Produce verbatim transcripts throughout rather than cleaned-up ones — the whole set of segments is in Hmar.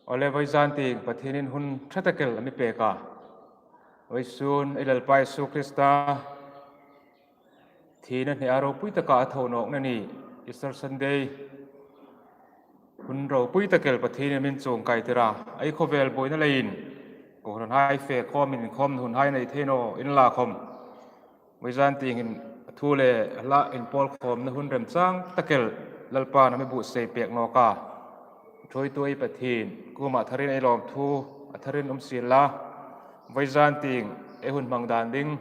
Awle, vawizan tieng Pathienin hun ṭha tak el a mi pek a. Vawisun ei Lalpa Isu Krista thina hne a ropui taka a tho nawkna ni, Easter Sunday, hun ropui tak el Pathienin a mi chuong kai tir a. Ei khawvel buoina leiin kohranhai fe khawm, inkhawmna hunhai nei thei naw inla khawm, vawizan tieng hin a thu le a hla inpawlkhawmna hun remchang tak el Lalpan a mi buotsai pek nawk a. Ṭhuoitu ei Pathien kuomah tharin ei lawmthu a tharin um sien la. Vawizan tieng ei hun hmang dan ding,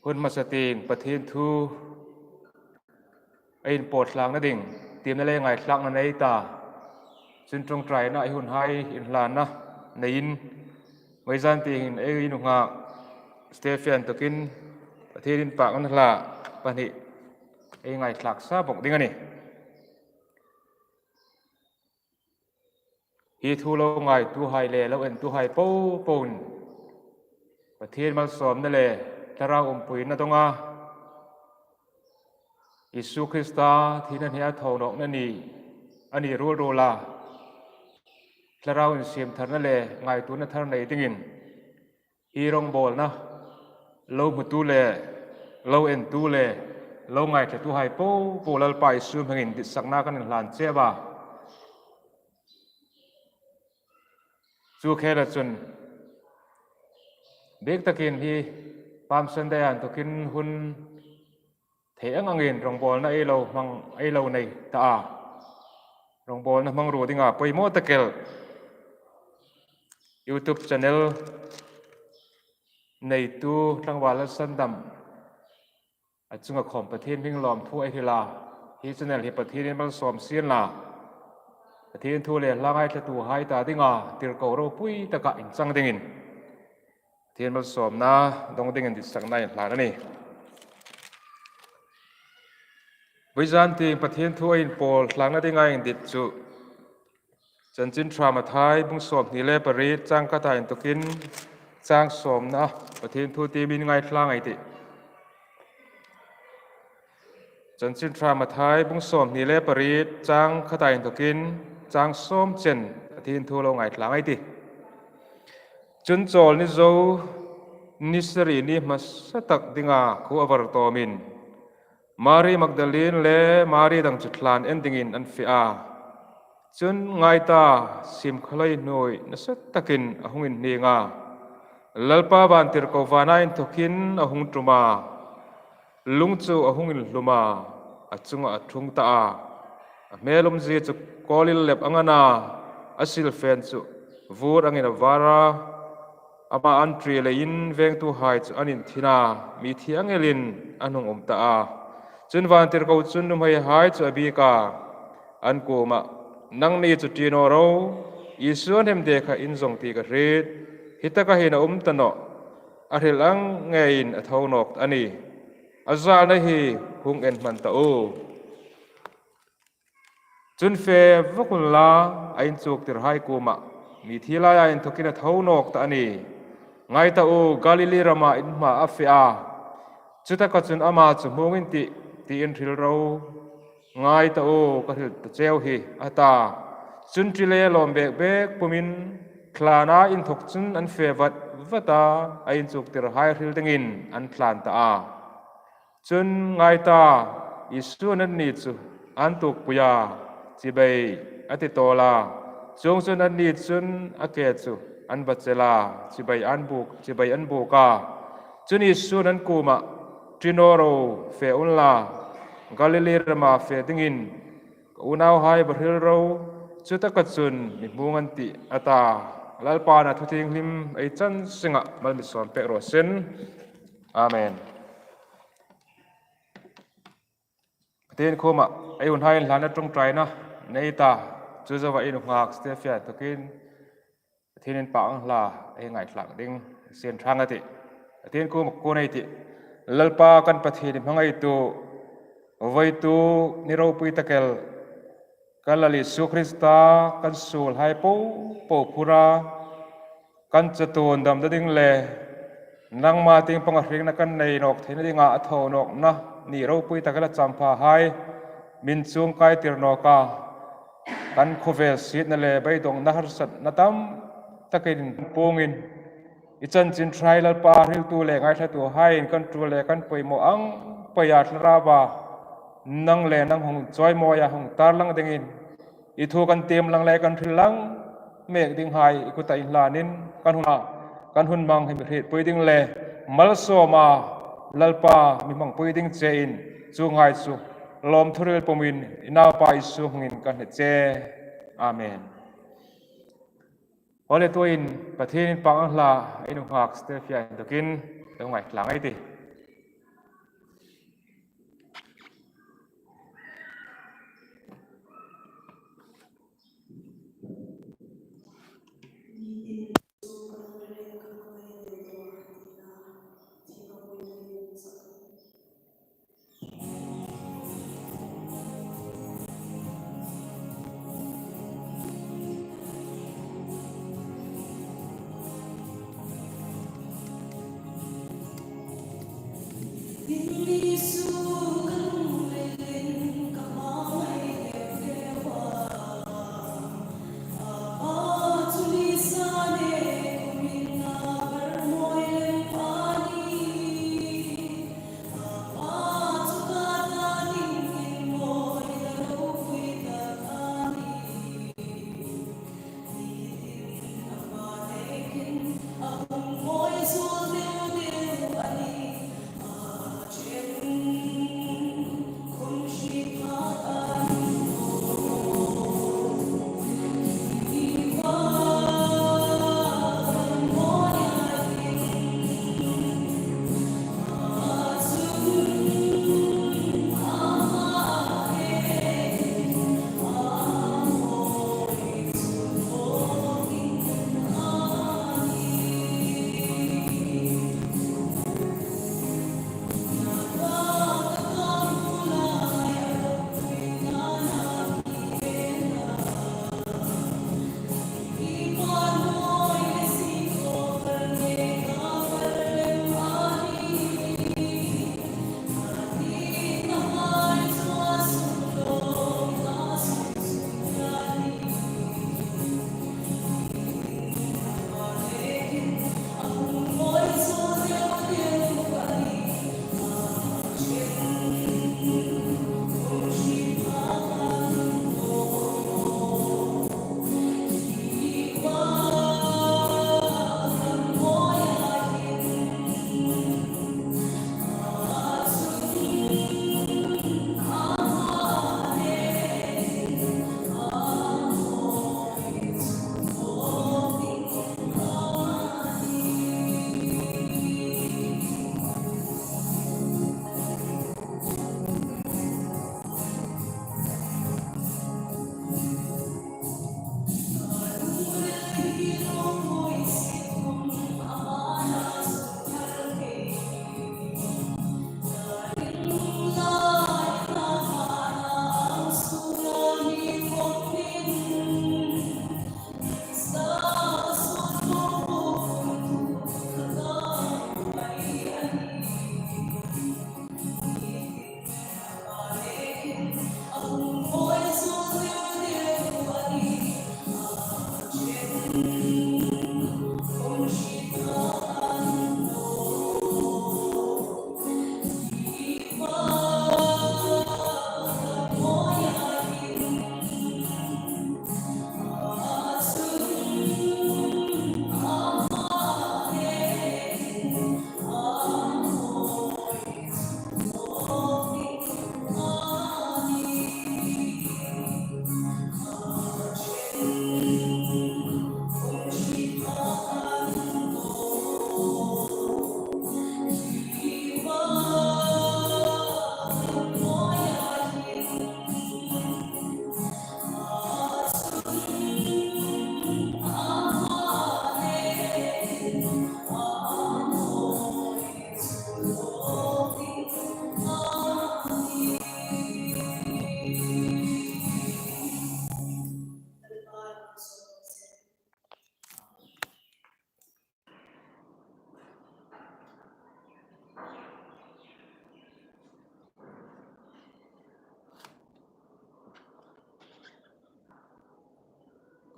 hun hmasa tieng Pathien thu ei inpawt tlangna ding tiemna le ngaithlakna nei ta. Chun ṭawngṭaina ei hunhai inhlanna neiin, vawizan tieng hin ei nunghak Stephen tukin Pathien inpakna hla pahni ei ngaithlak sa bawk ding a nih. Hi thu lo ngaituhai le lo entuhai popoin Pathien malsawmna le thlarau umpuina dawnga Isu Krista thina hne a tho nawkna ni a ni ruol ruol a, thlarau insiemtharna le ngaituona thar nei dingin hi rongbawlna lo hmutu le lo entu le lo ngaithlatuhai popo Lalpa Isu hmingin ditsakna kan inhlan che a. Chu khela chun bik takin hi Palm Sunday a inthawkin hun thei ang angin rongbawlna ei lo hmang, ei lo nei ta a. Rongbawlna hmangruo dinga poimaw tak el YouTube channel neitu tlangval Lalsandam a chunga khawm Pathien hming lawmthu ei hril a. Hi channel hi Pathienin malsawm sien la, Pathien thu le hla ngaithlatuhai ta dinga tirko ropui taka inchang dingin Pathien malsawmna dawng dingin ditsakna inhlan a nih. Vawizan tieng Pathien thu ei inpawl tlangna dinga indit chu Chanchin Ṭha Mathai bung sawmhni le pariet chang khata inthawkin chang sawmna Pathien thu tiemin ngaithla ei tih. Chanchin Ṭha Mathai bung sawmhni le pariet chang khata inthawkin chang sawm chen Pathien thu lo ngaithla ei tih. Chun chawlni zo ni sari ni hmasa tak dinga khuo a var tawmin Mari Magdalene le Mari dang chu thlan en dingin an fe a. Chun ngai ta, simkhalai hnuoi nasa takin a hung inhning a. Lalpa vantirko vana inthawkin a hung ṭum a. Lung chu a hung inhlum a, a chunga a ṭhung ta a. A hmel umzie chu kawlil lep ang a na, a silfen chu vur angin a var a. Ama an ṭi leiin vengtuhai chu an inthin a, mithi ang elin an hung um ta a. Chun vantirko chun nuhmeihai chu a biek a, an kuomah, "Nangni chu ṭi naw ro, Isu an hemde kha in zawng ti ka hriet. Hi taka hin a um ta nawh. A hril ang ngeiin a tho nawk a nih. A zalna hi hung en hman ta u." Chun fe vawk unla, a inchuktirhai kuomah, "Mithi laia inthawkin a tho nawk ta a nih. Ngai ta u, Galili rama in hmaa a fe a. Chutaka chun ama chu hmung in tih, tiin hril ro. Ngai ta u, ka hril ta cheu hi," a ta. Chun ṭi le lawm bek bek pumin thlana inthawk chun an fe vat vat a, a inchuktirhai hril dingin an thlan ta a. Chun ngai ta, Isu'n anni chu an tuokpui a, chibai a ti tawl a. Chuongchun anni chun a ke chu an va chel a, chibai an buk, chibai an buk a. Chun Isu'n an kuomah, "Ṭi naw ro, fe unla, Galili rama fe dingin ka unauhai va hril ro, chutaka chun mi hmung an tih," a ta. Lalpa'n a thu thienghlim ei chan sengah mal mi sawm pek raw seh. Amen. Pathien kuomah ei unhai inhlanna ṭawngṭaina nei ta, chu zoa ei nunghak Stephen tukin Pathien inpakna hla ei ngaithlak ding sien ṭhang a tih. Pathien kuomah kuo nei tih. Lalpa kan Pathien, i hmangaitu, vawituk ni ropui tak el kan Lal Isu Krista kan suolhai popo phura, kan chatuon damna ding le nangma tieng panga hringna kan nei nawk theina dinga a tho nawkna ni ropui tak el a champhahai min chuong kai tir nawk a. kan khawvel sietna le beidongna harsatna tam takin puongin, i chanchin ṭha hi Lalpa hriltu le ngaithlatuhaiin kan ṭul le kan poimaw ang peia thlarauva nang le nang hung chawimawi a hung tarlang dingin, i thu kan tiem lang le kan hril lang mek dinghai i kuta inhlanin kan hun, kan hun hmang hi mi hrietpui ding le malsawma Lalpa mi hmangpui ding chein chu ngai chu lawmthu hril pumin i Naupa Isu hmingin kan hni che. Amen. Aw le, tuhin Pathien inpâk ang hla ei nunghak Stefia inthawkin lo ngaithla ei tih.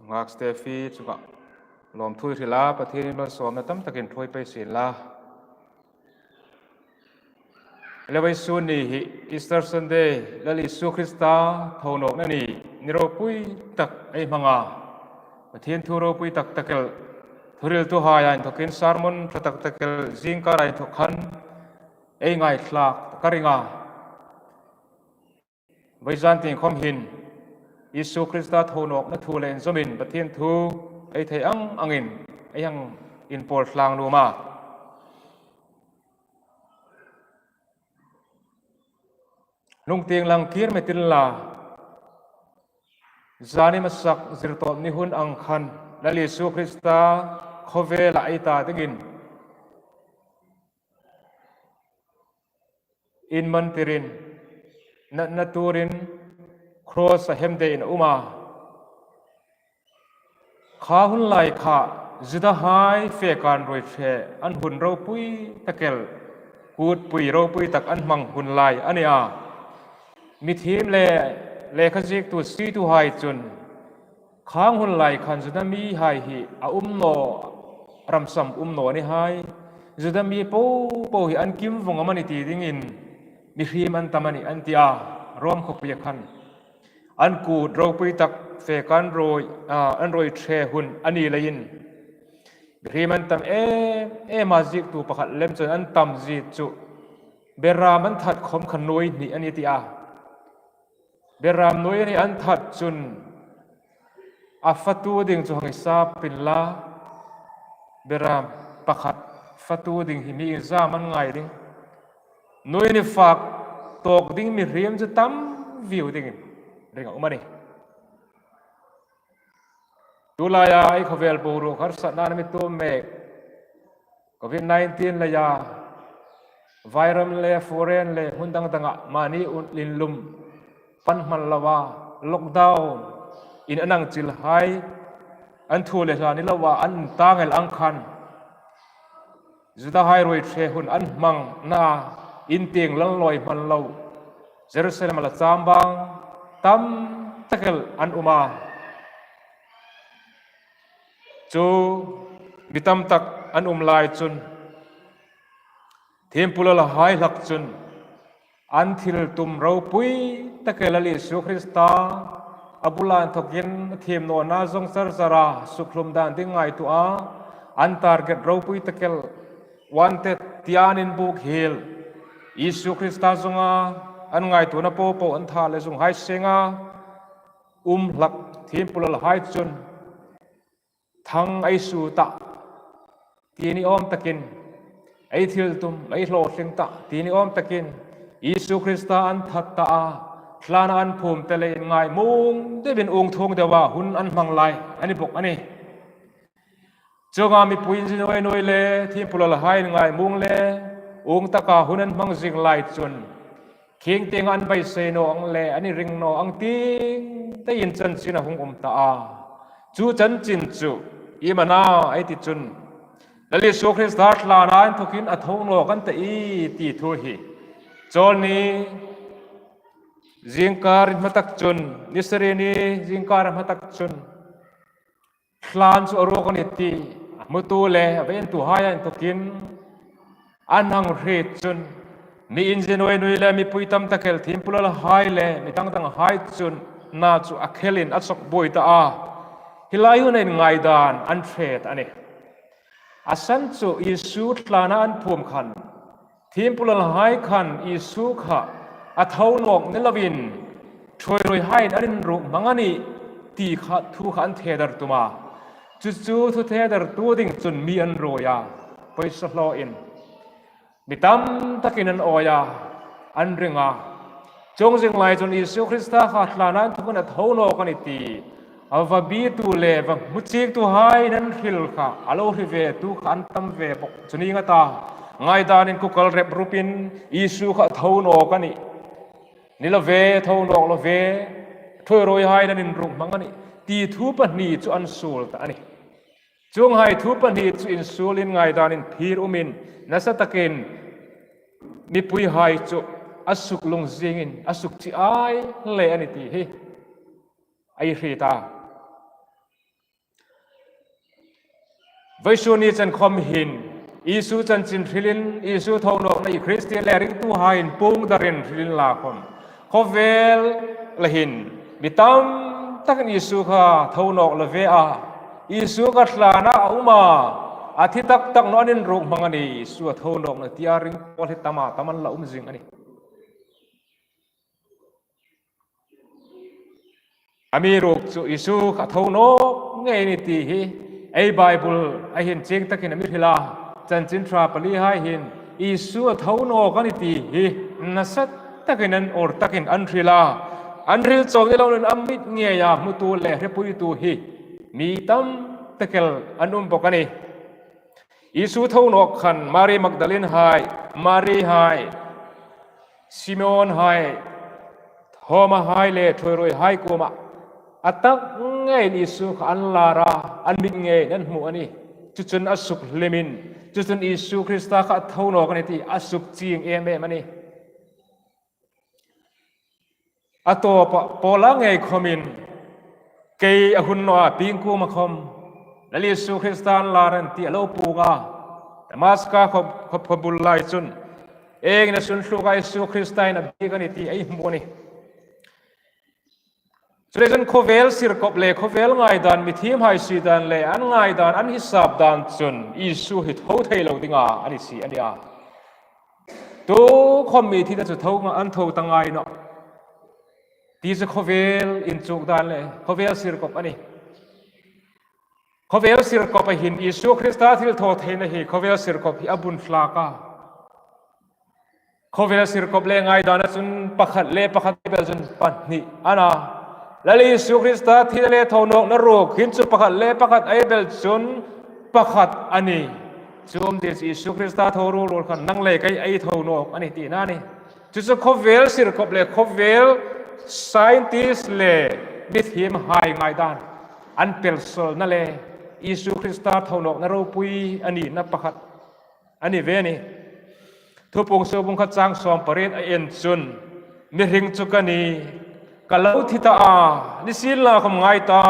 Ngak Stephy chunga lawmthu hrila Pathienin malsawmna tam takin ṭhuoi pei sien la. Le vawisun ni hi Easter Sunday, Lal Isu Krista thonawkna ni, ni ropui tak ei hmang a. Pathien thu ropui tak tak el, thuhriltuhai inthokin sermon ṭha tak tak el zingkar inthok khan ei ngaithlak ka ring a. Vawizan tieng khom hin Isu Krista thonawkna thu le inzawmin Pathien thu ei thei ang angin ei hang inpawl tlang nuom a. Hnungtieng lang kir met inla, zani hmasak zirtawp ni hun ang khan Lal Isu Krista khawvela ei ta dingin inman tirin, natna turin, cross-a hemdein a um a. Kha hun lai kha Judahai fekan ruoi ṭhe an hun ropui tak el, kutpui ropui tak an hmang hun lai a ni a. Mithiem le lekha ziektu sietuhai chun, khang hun lai khan Juda mihai hi a um naw, ramsam um naw a ni hai. Juda mi popo hi an kim vawng am a ni ti dingin mihriem an tam a nih an ti a, Rom khawpuia khan. An kut ropui tak fekan ruoi, a, an ruoi ṭhe hun a ni leiin mihriem an tam em em a, ziektu pakhat lem chun an tam zie chu beram an that khom kha nuoi hnih a ni ti a. Beram nuoi hnih an that chun a fatu ding chu hang sap inla, beram pakhat fatu ding hi mi iengzam an ngai ding? Nuoi hnih fak tawk ding mihriem chu tam vieu dingin ring a um a nih. Tulaia ei khawvel boruok harsatna mi tuom mek, Covid nineteen leia, Vairam le, foreign le, hmun dang danga mani un inlum pan hman loa, lockdown in an ang chilhai, an thu le hla ni loa an tang el ang khan, Judahai ruoi ṭhe hun an hmang na, in tieng lan lawi hman lo, Jerusalem a la cham bang tam tak el an um a. Chu mi tam tak an um lai chun, thiempu lalhai hlak chun an thil tum ropui tak el Lal Isu Krista a bula inthokin a thiem nawna zawng char chara sukhlum dan ding ngaituo a, an target ropui tak el, wanted tia an inbuk hiel, Isu Krista zawnga an ngaituona popo an tha le zunghai senga um hlak thiempu lalhai chun, thang ei su ta ti ni awm takin, ei thil tum, ei hlawtling ta ti ni awm takin, Isu Krista an that ta a, thlana an phum te leiin ngaimung deuin ung thung deua hun an hmang lai a ni bawk a nih. Chuonga mipui inzie nuoi nuoi le thiempu lalhai ngaimung le ung taka hun an hmang zing lai chun, khing tieng an beisei naw ang le an ring naw ang tieng tein chanchin a hung um ta a. Chu chanchin chu iem a na ei ti chun, Lal Isu Krista thlana inthokin a tho nawk an ta i ti thu hi, Chawlni zingkar hma tak chun, Nisarni zingkar hma tak chun, thlan chu a ruok a nih ti a hmutu le a ventuhai inthokin an hang hriet chun, mi inzie nuoi nuoi le mipui tam tak el, thiempu lalhai le mi dang danghai chun na chu a khelin a chawk buoi ta a. Hi lai hunin ngaidan an hre ta a nih. A san chu Isu thlana an phum khan, thiempu lalhai khan Isu kha a tho nawk ni loin ṭhuoiruoihaiin an inruk hmang a nih ti kha thu kha an thedar tum a. Chu chu thu thedartu ding chun mi an ruoi a, pawisa hlaw in. Mi tam takin an awi a, an ring a. Chuong zing lai chun Isu Krista kha thlana inthokin a tho nawk a nih ti a va bitu le va hmu chiengtuhai an hril kha, a lo hre ve tu kha an tam ve bawk. Chu ni nga ta, ngaidanin kukal rep rupin Isu kha a tho nawk a nih, ni lo ve, tho nawk lo ve, ṭhuoiruoihaiin an inruk hmang a nih ti thu pahni chu an suol ta a nih. Chuonghai thu pahni chu insuolin ngaidanin phir umin, nasa takin mipuihai chu a suk lungzingin a suk chiai hle a nih ti hi ei hriet a. Vawisun ni chen khom hin Isu chanchin hrilin, Isu thonawkna hi Kristien le ringtuhaiin puong darin hrilin la khom, khawvel la hin mi tam takin Isu kha thonawk la ve a, Isu kha thlana a um a, a thi tak tak naw an inruk hmang a nih, Isu a thonawkna tia ring pawl hi tam a tam an la um zing a nih. Amiruokchu Isu kha thonawk ngei a nih ti hi ei Bible-a hin chieng takin a mi hril a. Chanchin ṭha palihai hin Isu a thonawk a nih ti hi nasa takin an awr takin an hril a. An hril chau ni loin a mit ngeia hmutu le hrepuitu hi mi tam tak el an um bawk a nih. Isu thonawk khan Mari Magdalene hai, Mari hai, Simeon hai, Thoma hai le ṭhuoiruoihai kuoma a tak ngeiin Isu kha an lar a, an mit ngeiin an hmu a nih. Chuchun a suk hlimin, chuchun Isu Krista kha a thonawk a nih ti a suk chieng em em a nih. A tawpa Paula ngei khomin, kei a hun naw a pieng kuoma khom Lal Isu Krista an lar a nih ti a lo puong a. Damaska khaw, khaw, khaw bul lai chun, engin a sun thluk a, Isu Krista in a biek a nih ti ei hmu a nih. Chuleiin chun khawvel sirkawp le khawvel ngaidan, mithiemhai sie dan le an ngaidan, an hisap dan chun Isu hi tho thei lo dinga a ni si a nih a. Tukhom mi thi ta chu tho nga, an tho ta ngai nawh. Ti chu khawvel inchuk dan le khawvel sirkawp a nih. Khawvel sirkawpa hin Isu Krista thilthawtheina hi khawvel sirkawp hi a bun thlak a. Khawvel sirkawp le ngaidana chun pakhat le pakhat ei bel chun pahni a na. Lal Isu Krista thina le thonawkna ruok hin chu pakhat le pakhat ei bel chun pakhat a nih. Chu umzie chu Isu Krista tho ruol ruol khan nang le kei ei thonawk a nih tina a nih. Chu chu khawvel sirkawp le khawvel scientist le mithiemhai ngaidan, an pelsuolna le Isu Krista thonawkna ropui a nina pakhat a ni ve a nih. Thupuong sawmthum khat chang sawmpariet a en chun, mihring chu ka nih, ka lo thi ta a, nisienlakhom ngai ta,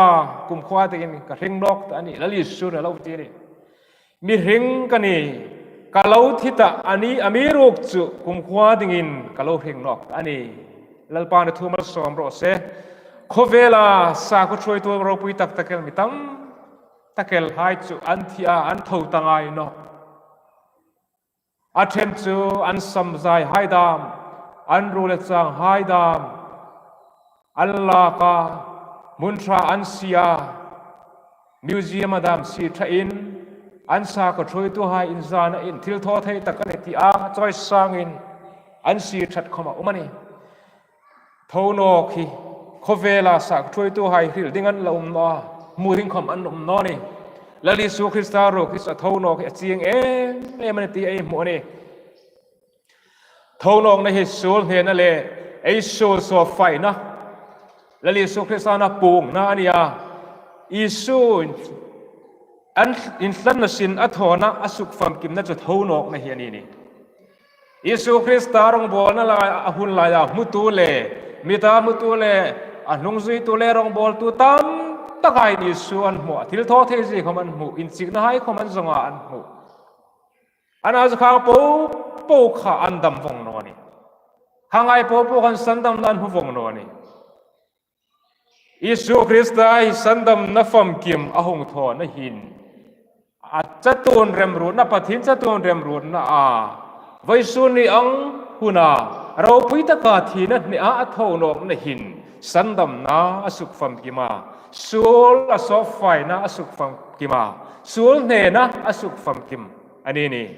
kumkhuo dingin ka hring nawk ta a nih, Lal Isun a lo ti a nih. Mihring ka nih, ka lo thi ta a nih, amiruokchu kumkhuo dingin ka lo hring nawk ta a nih. Lalpan a thu malsawm raw se. Khawvela sakhuo ṭhuoitu ropui tak tak el mi tam tak el hai chu an thi a, an tho ta ngai nawh. A ṭhen chu an samzaihai dam, an ruol le changhai dam, an lak a, hmun ṭha an sie a, museum-a dam sie ṭhain, an sakhuo ṭhuoituhai inzanain thilthawthei tak a nih tia chawisangin an sie ṭhat khom a um a nih. Thonawk hi khawvela sakhuo ṭhuoituhai hril ding an la um naw a, hmu ding khom an um naw a nih. Lal Isu Krista ruok hi a thonawk hi a chieng em em a nih ti ei hmu a nih. Thonawkna hi suol hnena le ei suol sawpfaina, Lal Isu Krista-a puongna a nih a. Isu an inhlanna sin a thawna a sukfamkimna chu thonawkna hi a nih. Isu Krista rongbawlna lai, a hun laia hmutu le, mita hmutu le, a hnungzuitu le rongbawltu tam takhai Isu an hmu a, thilthawtheizie khom an hmu, inchiknahai khom an zonga an hmu. Ana chu khang popo kha an dam vong naw a nih. Khanghai popo khan sandamna an hmu vong naw a nih. Isu Krista hi sandamna famkim a hung thawna hin, a chatuon remruotna, Pathien chatuon remruotna a, vawisun ni ang huna ropui taka thina hnea a thonawkna hin sandamna a sukfamkim a, suol a sawpfaina a sukfamkim a, suol hnena a sukfamkim a nih.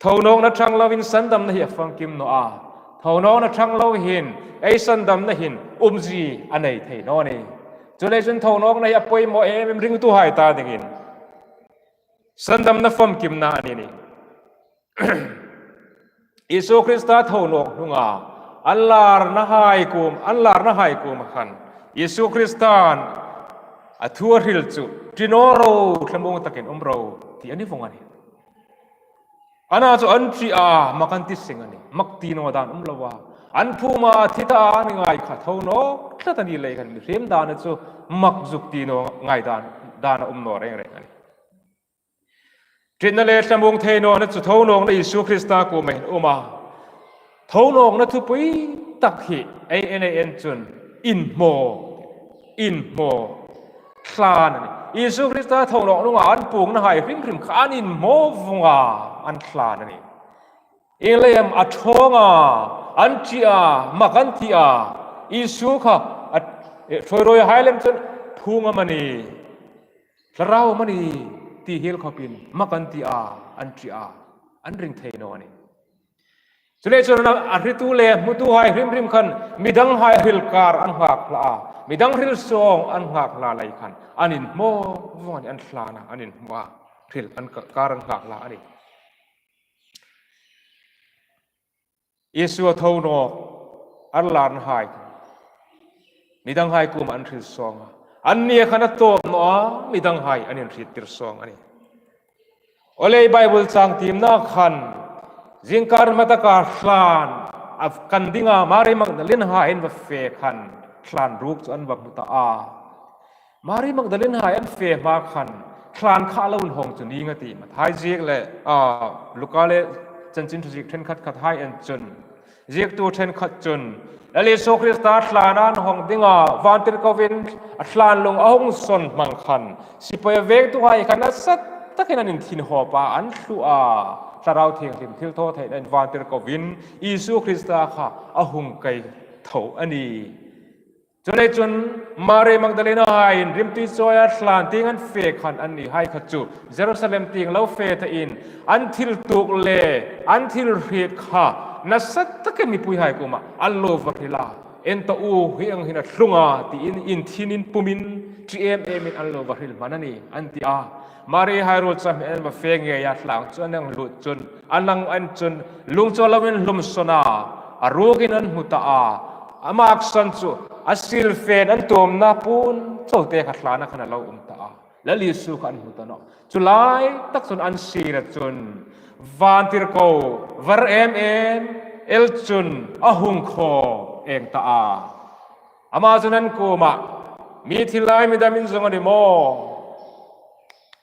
Thonawkna ṭhang loin sandamna hi a famkim naw a. Thonawkna ṭhang lo hin ei sandamna hin umzie a nei thei naw a nih. Chuleiin chun thonawkna hi a poimaw em em ringtuhai ta dingin. Sandamna famkimna a nih. Isu Krista thonawk hnunga an larnahai kuom, an larnahai kuoma khan Isu Kristan a thu a hril chu, "Ṭi naw ro, thlamuong takin um ro," ti a ni vong a nih. Ana chu an ṭi a, mak an ti seng a nih. Mak ti naw dan um lo a. An phuma thi ta a, an ngai kha thonawk tlat a ni lei khan mihriem dana chu mak zuk ti naw ngai dan, dana um naw reng reng a nih. Hrietna le thlamuong theinawkna chu thonawkna Isu Krista kuoma hin a um a. Thonawkna thupui tak hi ei en ei en chun inhmaw, inhmaw thlan a nih. Isu Krista thonawk hnunga an puongna hai hrim hrim kha an inhmaw vawng a, an thlan a nih. Ieng leiin am a ṭhawng a, an ṭi a, mak an ti a, Isu kha a, ṭhuoiruoihai lem chun phung amanih, thlarau amanih ti hiel khawpin mak an ti a, an ṭi a, an ring thei naw a nih. Chuleiin chun a hriettu le hmutuhai hrim hrim khan midanghai hril kar an nghak hlak a, midang hril sawng an nghak hlak lei khan an inhmaw vawng a nih, an thlan a, an inhmaw a, hril an ka-, kar an nghak hlak a nih. Isu a thonawk, an larnahai midanghai kuoma an hril sawng a, anni khan a tawp naw a, midanghai an inhriettir sawng a nih. Awle, Bible chang tiemna khan zingkar hmataka thlan a kan dinga Mari Magdalene hai an va fe khan thlan ruk chu an va hmu ta a. Mari Magdalene hai an fe hma khan thlan kha a lo inhawng chu ning a tih. Mathai ziek le, a, Luka le chanchin thu ziek ṭhenkhat khat hai en chun, ziektu ṭhenkhat chun, Lal Isu Krista thlan an hawng dinga vantirkoin a thlan lung a hung sawn hmang khan, sipai vengtuhai khan nasa takin an inthinhawp a, an thlu a, Thlarau Thienghlim thilthawtheinain vantirkoin Isu Krista kha a hung kei tho a nih. Chuleiin chun Mari Magdalene haiin rimtui chawia thlan tieng an fe khan annihai kha chu Jerusalem tieng lo fe tain an thil tuok le an thil hriet kha nasa takin mipuihai kuoma an lo va hril a, en ta u, hi ang hin a tlung a, tiin inthin inpumin ṭi em emin an lo va hril hman a nih, an ti a. Mari hai ruol cham hin an va fe ngei a, thlan chu an hang lut chun, an hang en chun, lung chu a lo inhlum sawn a, a rukin an hmu ta a. A maksan chu a silfen an tuomna puon chauh te kha thlana khan a lo um ta a. Lal Isu kha an hmu ta nawh. Chu lai tak chun an sira chun vantirko var em em el chun a hung khawm eng ta a. Ama chun an kuomah, "Mi thil lai mi dam in zawng a ni maw?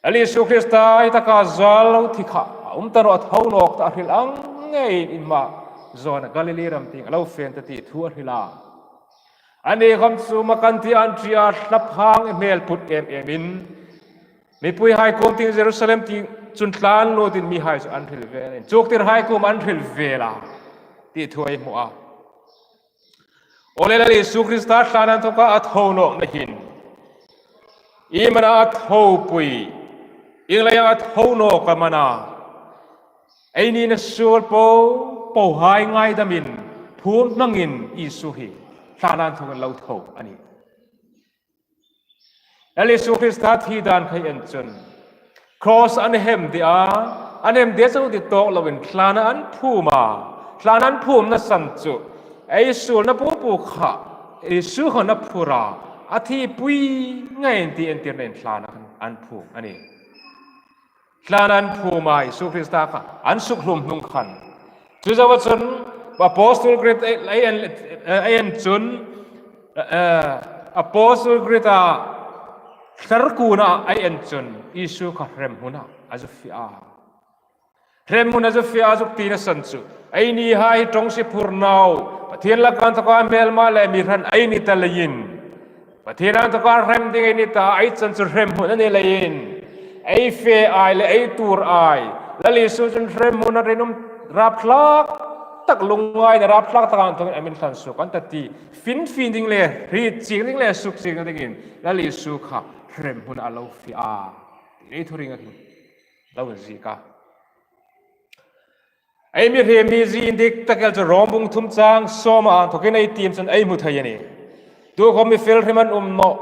Lal Isu Krista hi taka zual lo thi kha a um ta nawh, a tho nawk ta, a hril ang ngeiin in hmaa zawna Galili ram tieng a lo fe ta," ti thu a hril a. Anni khawm chu mak an ti, an ṭi a, thlaphang hmel put em emin mipuihai kuom tieng Jerusalem tieng chun tlan lutin mihai chu an hril vel a, inchuktirhai kuom an hril vel a, ti thu ei hmu a. Awle, Lal Isu Krista thlan an thawka a tho nawkna hin, iem a na a thopui, ieng leia a tho nawk am a na, eini na suol po pohai ngaidamin, phum hmangin Isu hi thlan an thawkin lo tho a nih. Lal Isu Krista thi dan kha ei en chun, cross an hem ding a, an hem ding chauh ti tawk loin thlana an phum a, thlana an phumna san chu ei suolna po po kha Isu khan a phur a, a thipui ngei ti entirna in thlana an phum a nih. Thlana an phum a, Isu Krista kha an sukhlum hnung khan. Chu zoa chun Apostle Creed ei, ei en, ei en chun, eh, Apostle Creed-a thar kuona ei en chun Isu kha hremhmuna a zu fie a. Hremhmuna zu fie a, zuk tina san chu, einihai ṭawngsie phur naw, Pathien laka inthoka hmelma le mi hran ei ni ta leiin, Pathien inthoka hrem ding ei ni ta, ei chan chu hremhmun a ni leiin, ei fe ai le ei tuor ai, Lal Isu chun hremhmuna rinum rapthlak tak, lungngaina rapthlak taka inthawkin a min thlan suok an ta ti finfin ding le hriet chieng ding le suk chieng dingin Lal Isu kha hremhmuna a lo fie a, ti ei thuring a hin lo inziek a. Ei mihriem hi zie indik tak el chu Rom bung thum chang sawma inthokin ei tiem chun ei hmu thei a nih. Tukhawm mi fel hrim an um nawh.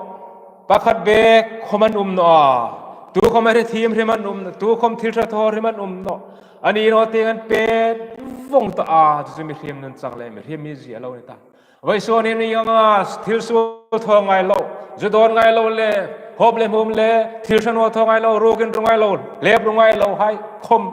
Pakhat bek khawm an um nawh a. Tukhawm a hre thiem hrim an um nawh. Tukhawm thil ṭha thaw hrim an um nawh. Anni naw tieng an pet vawng ta a. Chu chu mihriem nun chang le mihriem mizie a lo ni ta. Vawisun hin ieng anga thil suol thaw ngai lo, zu dawn ngai lo le, hawp le hmum le, thil ṭha naw thaw ngai lo, rukin ru ngai lo, lep ru ngai lo hai khawm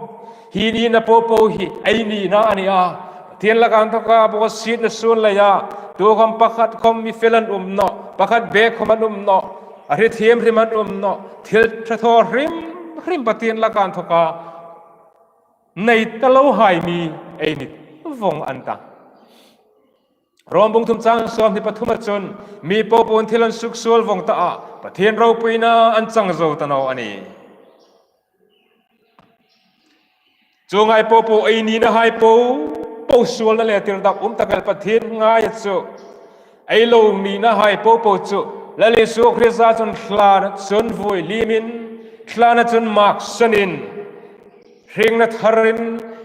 hi nina po po hi ei nina a ni a. Pathien laka inthoka bawsietna suol leia, tukhawm pakhat khawm mi fel an um nawh, pakhat bek khawm an um nawh, a hre thiem hrim an um nawh, thil ṭha thaw hrim hrim Pathien laka inthoka nei ta lo hai mi ei ni vong an ta. Rom bung thum chang sawmhni pathum a chun, mi popo thil an suksuol vong ta a, Pathien ropuina an chang zo ta naw a nih. Chuong ang popo ei nina hai popo suolna le tirdak um tak el Pathien ngaia chu ei lo nina hai popo chu Lal Isu Krista chun thlana chun vui limin, thlana chun maksanin, hringna tharin,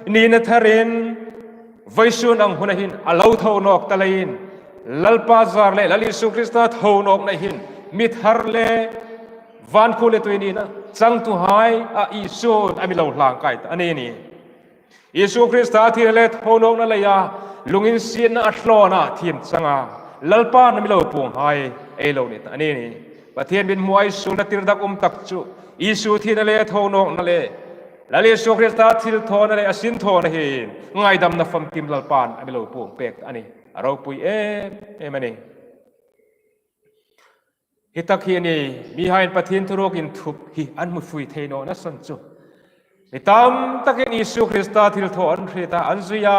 nina tharin, vawisun ang huna hin a lo tho nawk ta leiin, Lalpa zar le Lal Isu Krista tho nawkna hin mi thar le van khuo le tui nina changtuhai a Isun a mi lo hlangkai ta a ni nih. Isu Krista thina le tho nawkna leia lunginsietna a thlawna thiem changa Lalpan a mi lo puonghai ei lo ni ta a ni nih. Pathien mithmuah ei suolna tirdak um tak chu Isu thina le tho nawkna le Lal Isu Krista thilthawna le a sinthawna hin ngaidamna famkim Lalpan a mi lo puong pek ta a nih. A ropui em em a nih. Hi tak hi a nih, mihaiin Pathien thuruk inthup hi an hmu fui thei nawna san chu, mi tam takin Isu Krista thilthaw an hriet a, an zui a,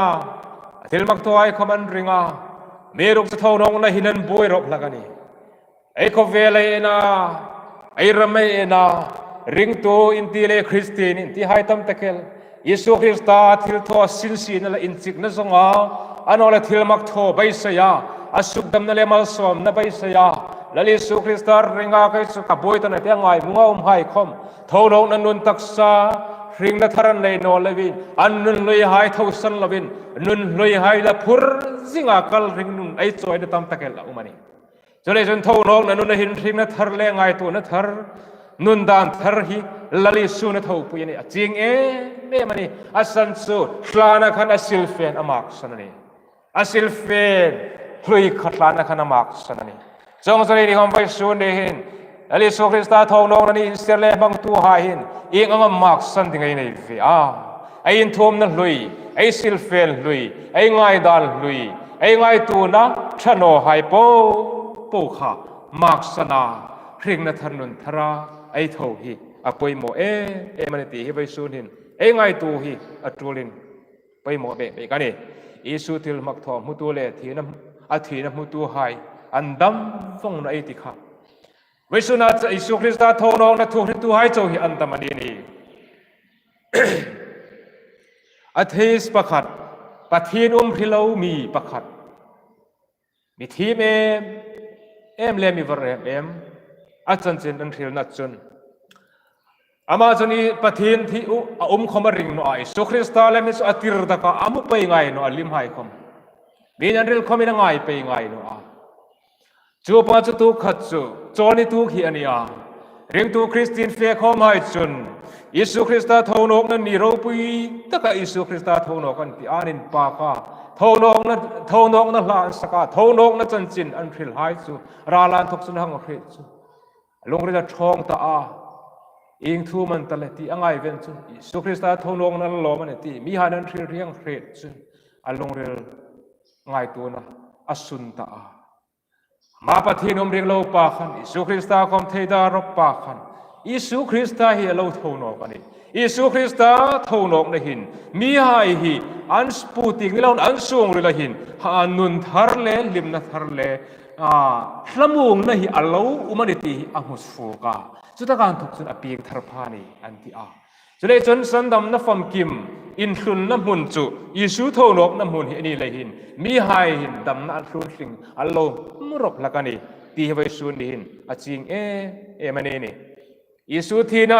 a thilmak thawhai khawm an ring a, amiruokchu tho nawkna hin an buoi rawp hlak a nih. Ei khawvel ei en a, ei ram ei en a, ringtu inti le Kristien inti hai tam tak el Isu Krista thilthaw sinsietna le inchikna zonga, a naw le thilmak thaw beiseia, a sukdamna le malsawmna beiseia, Lal Isu Krista ringa kei chu ka buoi ta nawh ti a ngaimunga um hai khawm, tho nawkna nun taksa, hringna thar an nei naw lovin, an nun hlui hai tho san lovin, nun hlui hai la phur zinga kal hringnun ei chawina tam tak el a um a nih. Chuleiin chun tho nawkna nuna hin hringna thar le ngaituona thar, nun dan thar hi Lal Isun a thopui a nih, a chieng em em a nih. A san chu thlana khan a silfen a maksan a nih. A silfen hlui kha thlana khan a maksan a nih. Chuong chu ni khawm vawisun ni hin Lal Isu Krista tho nawkna ni inser le hmangtuhai hin ieng anga maksan ding ei nei ve a. Ei inthuomna hlui, ei silfen hlui, ei ngaidan hlui, ei ngaituona ṭha nawhai popo kha maksana hringna thar nun thara ei tho hi a poimaw em em a nih ti hi vawisun hin ei ngaituo hi a ṭulin poimaw bek bek a nih. Isu thilmak thaw hmutu le thina, a thina hmutuhai an dam vong nawh ei ti kha. Vawisuna Isu Krista tho nawkna thu hrituhai chau hi an dam a ni nih. Atheist pakhat, Pathien um hre lo mi pakhat, mi thiem em em le mi var em em a chanchin an hrilna chun, ama chun i Pathien thi u a um khawm a ring naw a, Isu Krista le mi chu a tirdak a, a hmu pei ngai naw a, limhai khawm. Mi'n an hril khawmin a ngai pei ngai naw a. Chu pa chu tu khat chu, chawl ni tu hi a ni a. Ringtu Kristien fe khawmhai chun, Isu Krista tho nawkna ni ropui taka Isu Krista tho nawk an ti a, an inpak a. Tho nawkna, tho nawkna hla an sak a, tho nawkna chanchin an hrilhai chu, ral an thawk chun hang hriet chu, a lungril a ṭhawng ta a. Ieng thu am a ni ta le ti a ngaiven chu, Isu Krista tho nawkna a lawm a nih ti, mihaiin an hril rieng hriet chu, a lungril ngaituona a sun ta a. Ama Pathien um ring lo pa khan, Isu Krista khawm theida rawp pa khan, Isu Krista hi a lo tho nawk a nih. Isu Krista tho nawkna hin mihai hi an sputik ni loin an sungrila hin, ha, nun thar le hlimna thar le, a, hlamuongna hi a lo um a nih ti hi a hmu suok a. Chutaka inthawk chun a pieng thar pha a nih an ti a. Chuleiin chun sandamna famkim, inhlunna hmun chu Isu tho nawkna hmun hi a ni leiin, mihai hin damna an hlun hring an lo hmu rawp hlak a nih ti hi vawisun ni hin a chieng em em a ni nih. Isu thina,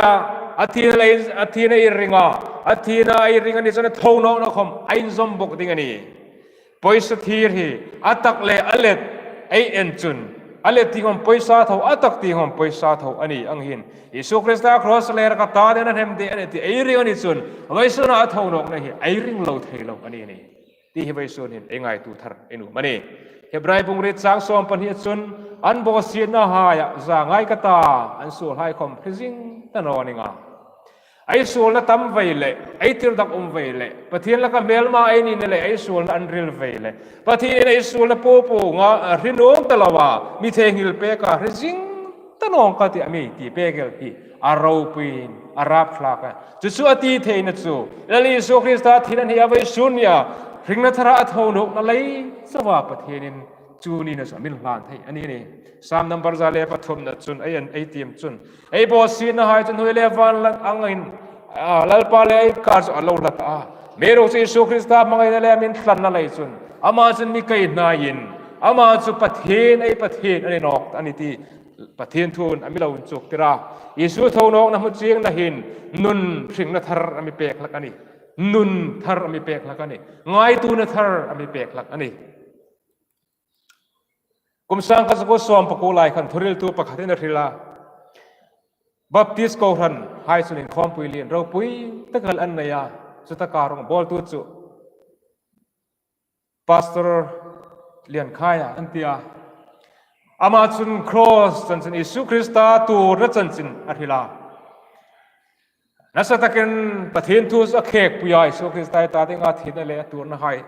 a thina lei, a thina ei ring a, a thina ei ring a ni chun a tho nawkna khawm a inzawm bawk ding a nih. Pawisa thir hi a tak le a let ei en chun, a let tieng khawm pawisa tho, a tak tieng khawm pawisa tho a ni ang hin, Isu Krista cross le ka ta den a hnem de a nih ti ei ring a ni chun, vawisuna a tho nawkna hi ei ring lo thei lo a ni nih ti hi vawisun hin ei ngaituo thar ei nuom a nih. Hebrai bung riet chang sawm pahni chun, an bawsietnahaia za ngai ka ta, an suolhai khawm hre zing ta naw ning a. Ei suolna tam vei le, ei tirdak um vei le, Pathien laka hmelma ei nina le, ei suolna an hril vei le, Pathienin ei suolna popo nga, a, hre nuom ta loa, mi theinghil peka hre zing ta naw ka ti a mi ti pek el hi a ropuiin a rapthlak a. Chu chu a ti theina chu Lal Isu Krista thina hni a vawisun nia hringna thara a tho nawkna lei chauha Pathienin chu nina chu a mi hlan thei a ni ni. Sam number za le pathumna chun ei, ei tiem chun, ei bawsietnahai chu hnuoi le van angin, a, Lalpa le ei kar chu a lo hlat a. Amiruokchu Isu Krista hmangaina le a mi thlanna lei chun ama chun mi kaihhnaiin, ama chu Pathien, ei Pathien a ni nawk a ni ti Pathien thuin a mi lo inchuktir a. Isu tho nawkna hmu chiengna hin nun hringna thar a mi pek hlak a nih. Nun thar a mi pek hlak a nih. Ngaituona thar a mi pek hlak a nih. Kum sangkhat zakuo sawm pakuo lai khan thuhriltu pakhatin a hril a, Baptist kohranhai chun inkhawmpui lien ropui tak el an nei a, chutaka rongbawltu chu Pastor Liankhaia an ti a. Ama chun Cross chanchin, Isu Krista tuorna chanchin a hril a. Nasa takin Pathien thu a khekpui a, Isu Krista ei ta dinga thina le a tuornahai.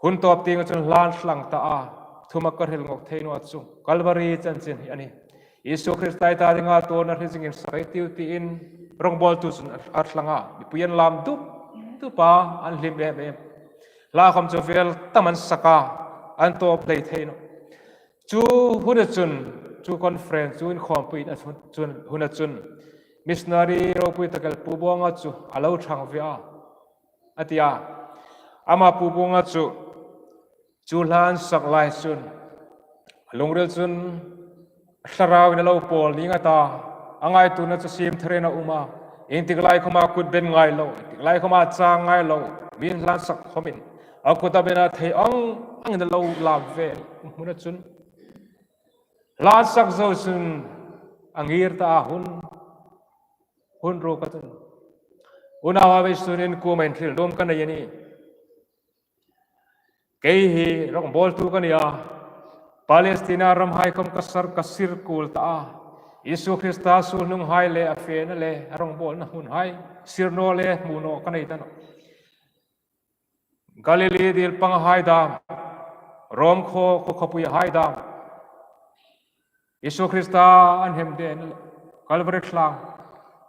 Hun tawp tieng chun hlan thlang ta a, thuma ka hril ngawt thei naw chu Calvary chanchin hi a nih. Isu Krista ei ta dinga tuorna hre zingin sak ei tiu tiin rongbawltu chun a, a thlang a. Mipui an lam dup dup a, an hlim em em. Hla khawm chu vel tam an sak a, an tawp hlei thei naw. Chu huna chun, chu conference, chu inkhawmpui a chun, chun, huna chun missionary ropui tak el Pu Bawng a chu a lo thang ve a, a ti a. Ama Pu Bawng a chu chu hla an sak lai chun a lungril chun thlarauin a lo pawl ning a ta, a ngaituona chu siem tharin a um a, ieng tik lai khawma kut ben ngai lo, ieng tik lai khawma chang ngai lo, mi'n hla an sak khawmin a kut a ben a, thei ang angin a lo lam ve hmuna chun hla an sak zo chun a ngir ta a, hun, hun ruok a chun, unauhai, vawisun in kuoma inhril nuom ka nei a nih. Kei hi rongbawltu ka ni a, Palestina ramhai khawm ka sir, ka sir kuol ta a, Isu Krista suol hnunghai le a fena le a rongbawlna hmunhai sir naw le hmu naw ka nei ta nawh. Galilee dil panghai dam, Rom khaw, khaw khawpuihai dam, Isu Krista an hemdena le Calvary tlang,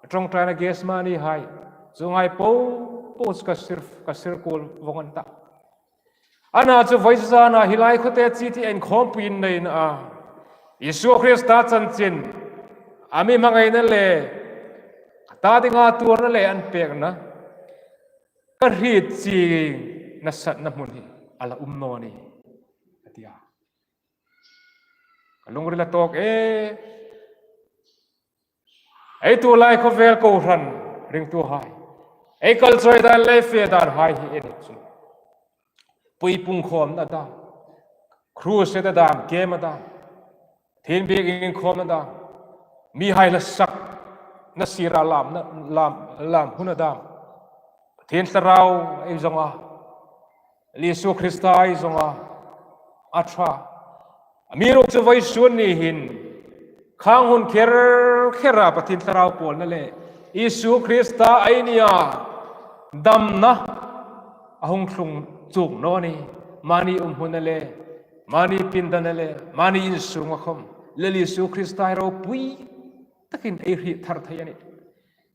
a ṭawngṭaina Gethsemane hai, chuonghai po po chu ka sir, ka sir kuol vawng an ta. Ana chu vawisuna hi lai khawte chi ti inkhawmpui an nei a. Isu Krista chanchin a mi hmangaina le a ta dinga tuorna le an pekna ka hriet chieng nasatna hmun hi a la um naw ni, a ti a. Ka lungril a tawk e. Ei tu lai khawvel kohran ringtuhai, ei kal chawi dan le fe danhai hi en chu, pui pungkhawmna dam, crusade a dam, camp a dam, Pathien biek inkhawmna dam, mihai hla sakna sira lamna, lam, lam huna dam, Pathien thlarau ei zong a, Isu Krista ei zong a, a ṭha. Amiruokchu vawisun ni hin khang hun kher khera Pathien thlarau pawlna le Isu Krista ei nia damna a hung tlung chuong naw ni. Mani umhmun a le, mani pindan a le, mani insunga khawm Lal Isu Krista hi ropui takin ei hriet thar thei a nih.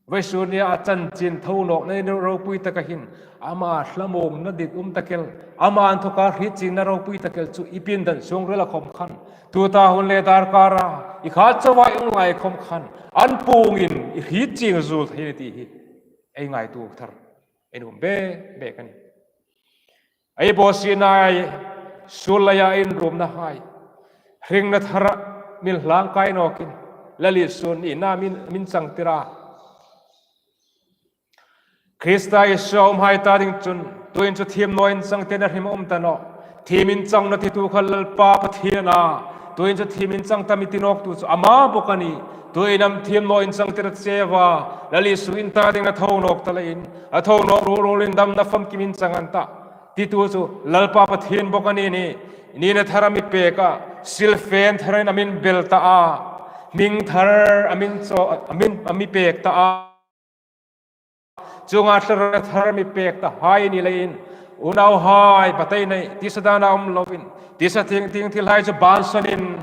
Vawisun nia a chanchin tho nawkna ropui taka hin, ama hlamuongna dit um tak el, ama inthoka hriet chiengna ropui tak el chu i pindan sungrila khawm khan, tuta hun le darkara i khat chauva i um lai khawm khan, an puongin i hriet chieng zuol thei a nih ti hi ei ngaituo thar ei nuom bek bek a nih. Ei bawsietnahai, suol leia inrumnahai, hringna thara mi hlan kai nawkin, Lal Isu nina min, min changtir a. Krista Isua umhai ta ding chun, tuhin chu thiem naw inchang te na hrim a um ta nawh. Thiem inchang naw titu kha Lalpa Pathien a, tuhin chu thiem inchang ta mi ti nawktu chu ama bawk a nih. Tuhin am thiem naw inchang tir che a, Lal Isu in ta dingin a tho nawk ta leiin, a tho nawk ruol ruolin damna famkim inchang an tah titu chu Lalpa Pathien bawk a ni nih. Nina thar a mi pek a, silfen tharin a min bel ta a, hming thar a min chaw, a min, a mi pek ta a. Chuonga thlarau thar a mi pek tahai a ni leiin, unauhai, bateinei, tisa dana um loin, tisa tieng tieng thilhai chu bansanin,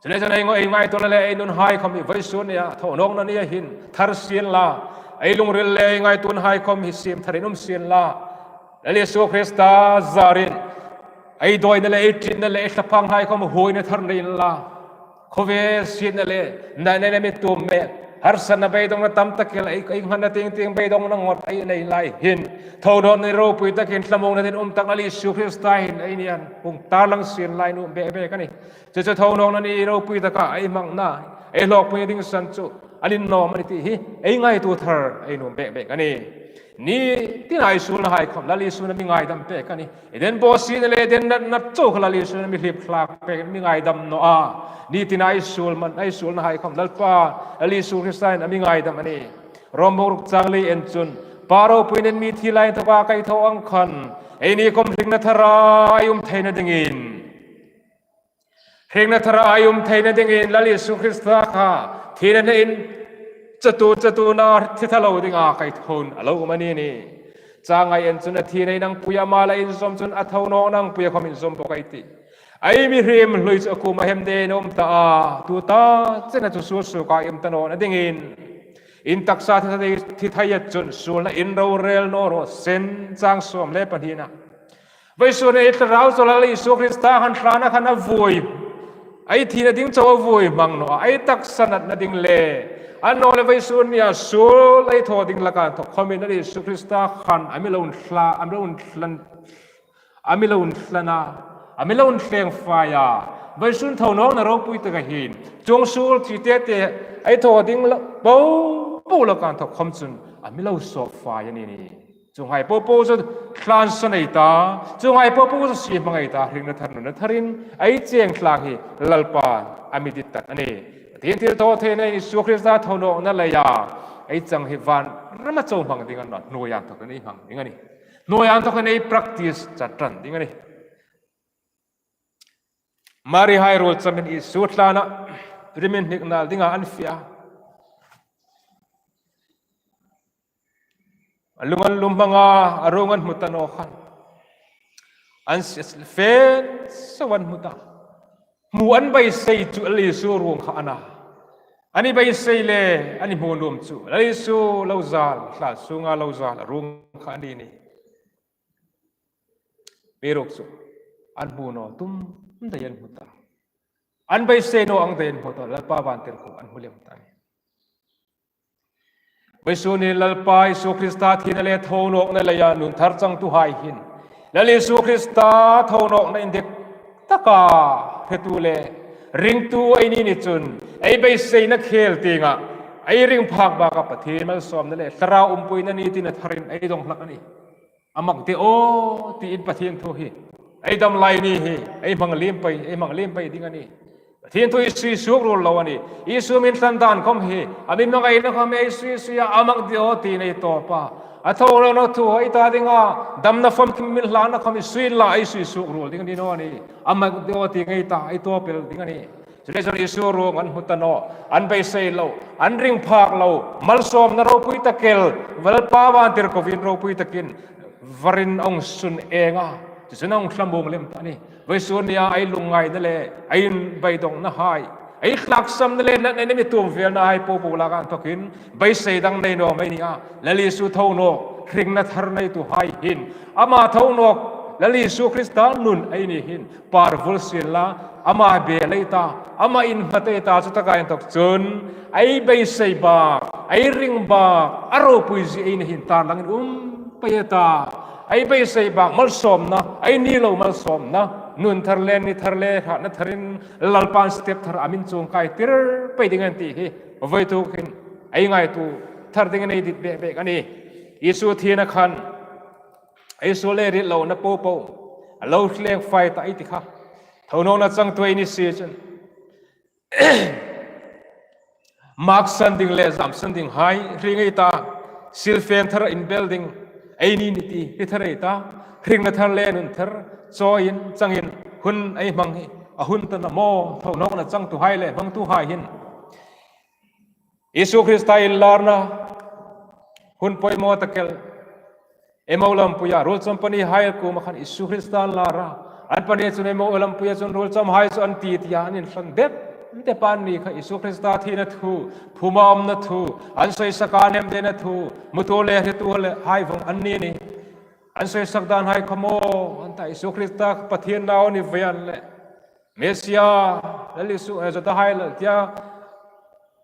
Chuleiin ei ngaituona le ei nunhai khawm hi vawisun nia thonawkna nia hin thar sien la, ei lungril le ei ngaituonahai khawm hi siem tharin um sien la, Lal Isu Krista zarin ei dawina le ei ṭitna le ei thlaphânghai khawm huoina thar nei inla, khawvel sietna le nainena mi tuom mek, harsatna beidongna tam tak el ei, ei nghatna tieng tieng beidongna ngot ei nei lai hin, thonawkna ni ropui takin thlamuongna ding um tak Lal Isu Krista hin ei nia hung tarlang sien la ei nuom bek bek a nih. Chu chu thonawkna ni ropui taka ei hmangna, ei hlawkpuina ding san chu a ni naw am a ni ti hi ei ngaituo thar ei nuom bek bek a nih. Ni tina ei suolnahai khawm Lal Isu'n a mi ngaidam pek a nih. Eden bawsietna le Eden natna chau kha Lal Isu'n a mi hlip thlak pek, mi ngaidam naw a. Ni tina ei suol man, ei suolnahai khawm Lalpa Lal Isu Krista'n a mi ngaidam a nih. Rom bung ruk chang li en chun, Pa ropuinain mi thi lai taka kaitho ang khan, eini khawm hringna thara ei um theina dingin, hringna thara ei um theina dingin Lal Isu Krista kha thina hnein chatu, chatuona thi tha lo dinga kaithoin a lo um a ni nih. Chang nga en chun, a thina inangpuia ama la inzawm chun a thonawkna angpuia khawm inzawm bawk ei tih. Ei mihriem hlui chu a kuoma hem deu a um ta a, tuta chena chu suol suoka ei um ta nawna dingin, in taksa thi thei, thi thei a chun suolna in ro rel naw raw se, chang sawm le pahnina. Vawisun ei thlarau chu Lal Isu Krista khan thlana khan a vuoi, ei thina ding chau a vuoi hmang naw a, ei taksa natna ding le, annawleh vawisun nia suol ei thaw ding laka inthawk khawmin Lal Isu Krista khan a mi lo thla, a mi lo thlan, a mi lo thlan a, a mi lo thleng fai a. Vawisun thonawkna ropui taka hin chuong suol thi te te ei thaw ding la, po po laka inthawk khawm chun a mi lo sawp fai a ni nih. Chuonghai po po chu thlân sa nei ta, chuonghai po po chu sie hmang ei ta, hringna thar nunna tharin ei cheng tlang hi Lalpa'n a mi dit tah a nih. Pathien thilthawtheina Isu Krista thonawkna leia ei chang hi van rama chau hmang ding a ni naw, hnuoia inthawkin ei hmang ding a nih. Hnuoia inthawkin ei practice chat ṭan ding a nih. Marihai ruol chamin Isu thlana riminhnik nal dinga an fe a. A lung an lum hmang a, a ruong an hmu ta naw khan, an fe fe an hmu ta. Hmu an beisei chu Lal Isu ruong kha a na. An beisei le an hmu nuom chu Lal Isu lo zal, thla sunga lo zal a ruong kha a ni nih. Amiruokchu an hmu naw tum dai an hmu ta. An beisei naw ang dai an hmu ta, Lalpa vantirko an hmu lem ta a nih. Vawisun ni Lalpa Isu Krista thina le thonawkna leia nun thar changtuhai hin, Lal Isu Krista thonawkna indik taka hretu le ringtu ei ni ni chun, ei beiseina khêl tienga ei ring phak baka Pathien malsawmna le thlarau umpuina ni tina tharin ei dong hlak a nih. A mak de aw, tiin Pathien thu hi ei dam lai ni hi ei hmang liem pei, ei hmang liem pei ding a nih. Pathien thu ei sui suok ruol lo a nih. Isu min thlan dan khawm hi, a mi hmangaina khawm hi ei sui sui a, a mak de aw tiin ei tawp a. A thonawkna thu ei ta dinga damna famkim min hlanna khawm hi sui inla ei sui suok ruol ding a ni naw a nih. A mak de aw tiin ei ta, ei tawp el ding a nih. Chuleiin Isu ruong an hmu ta naw, an beisei lo, an ring phak lo, malsawmna ropui tak el, Lalpa vantirko vin ropui takin varin a hung sun eng a, chu chun a hung thlamuong lem ta a nih. Vawisun nia ei lungngaina le ei inbeidongnahai, ei thlaksamna le natna nei mi tuom velnahai po po laka inthawkin beisei dang nei naw mei ni a. Lal Isu thonawk hringna thar neituhai hin, ama thonawk Lal Isu Krista nun ei ni hin par vul sien la, ama bel ei ta, ama innghat ei ta, chutaka inthawk chun ei beisei bak, ei ring bak a ropuizie ei ni hin tarlangin um pei ei ta. Ei beisei bak malsawmna, ei ni lo malsawmna, nun thar le, ni thar le, hratna tharin Lalpan step thar a min chuong kai tir pei ding a nih ti hi vawituk hin ei ngaituo thar dingin ei dit bek bek a nih. Isu thina khan ei suol le rit lona po po a lo thleng fai ta ei ti kha. Thonawkna changtu ei ni si chun, maksan ding le zamsan dinghai hre ngei ta, silfen thar inbel ding ei ni ni ti hre thar ei ta, hringna thar le nun thar chawiin changin hun ei hmang hi a hun ta naw maw, thonawkna changtuhai le hmangtuhai hin. Isu Krista inlarna hun poimaw tak el, Emau lampuia ruolchawm pahnihai kuoma khan Isu Krista an lar a. An pahni chun Emau lampuia chun ruolchawmhai chu an ti tia an inhlan det te pa an ni kha. Isu Krista thina thu, phuma umna thu, an soisak a nemdena thu, hmutu le hretu le hai vong an ni ni. An soisak dan hai kha maw, an ta Isu Krista Pathien nau ni vei an le Mesia, Lal Isu, eh, Judahai Lal tia